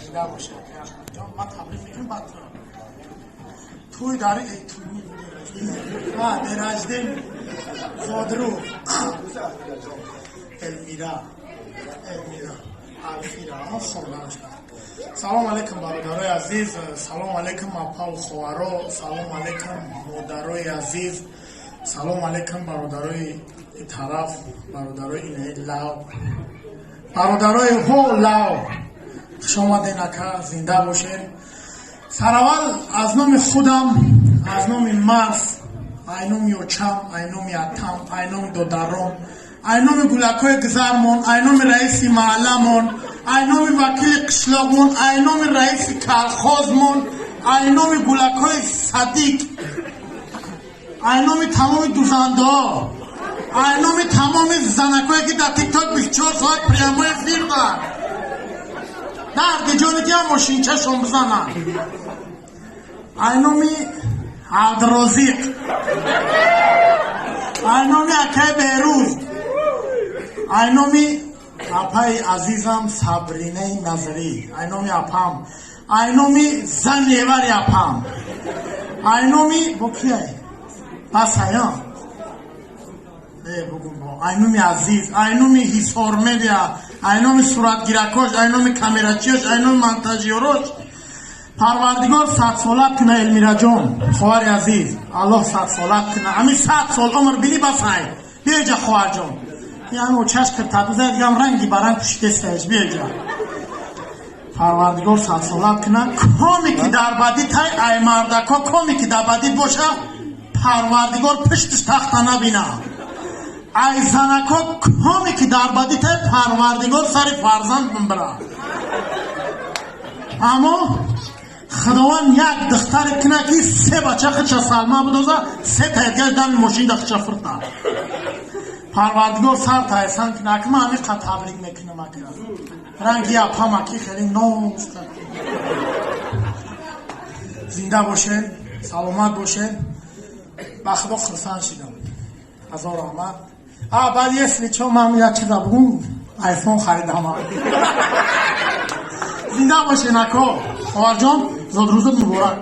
Зинда бошед, Аҳмадҷон. Ман табрик мекунам ба ту. Туй дари туй день рождения, зодрӯз Элмира, Элмира, Алфира хонаш. Салом алейкум, бародарои азиз, салом алейкум, апаву хоҳаро, салом алейкум, модарои азиз, салом алейкум, бародарои тараф, бародарои инаи лав, бародарои ҳо лав. Хуш омаден, ака, зинда бошед. Сараввал аз номи худам, аз номи Марс, ай номи очам, ай номи атам, ай номи додаром, ай номи гулакҳои гузармон, ай номи раиси маҳалламон, ай номи вакили қишлоқмон, ай номи раиси колхозмон, ай номи гулакҳои садик, ай номи тамоми дузандаҳо, ай номи тамоми занакҳое, ки дар ТикТок 24 соат прямой эфир доранд, дарди ҷони ки мошинчашон бизананд, ай номи Абдурозиқ, ай номи акаи Беҳрӯз, ай номи апаи азизам Сабринаи Назарӣ, ай номи апам, ай номи зани евари апам, ай номи бо кияй басаям бугум, ай номи Азиз, ай номи Ҳисор Медиа, ай номи суратгиракош, ай номи камерачиёш, ай номи монтажёрош. Парвардигор садсолат куна, Элмираҷон, хоҳари азиз, Аллоҳ садсолат куна. Ҳамин 100 сол умр бини, басай. Биёҷа, хоҳарҷон, яъне очаш киртабиза дигам ранги баранг пӯшидестаеш. Биёҷа. Парвардигор садсолат куна. Коме ки дар бадӣ тай, ай мардако, коме ки дар бадӣ боша, Парвардигор пуштиш тахта набина. Ай занако, коме ки дар бадӣ тай, Парвардигор сари фарзанд бибира. Аммо Худованд як духтаре куна, ки се бача хича салма бидоза, се таядгаш дами мошин да хича фурта. Парвардигор сар тайсан куна. Ака, ман ҳамиқа табрик мекунам, ака. Ранги апамаки хеле ноз. Зинда бошед, саломат бошед. Ба Худо, хурсанд шидам. Ҳазор раҳмат. А баъд, если чо, ман як чиза бугум: Айфон харидам. Зинда бошед, ако. Хоҳарҷон, зодрӯзат муборак.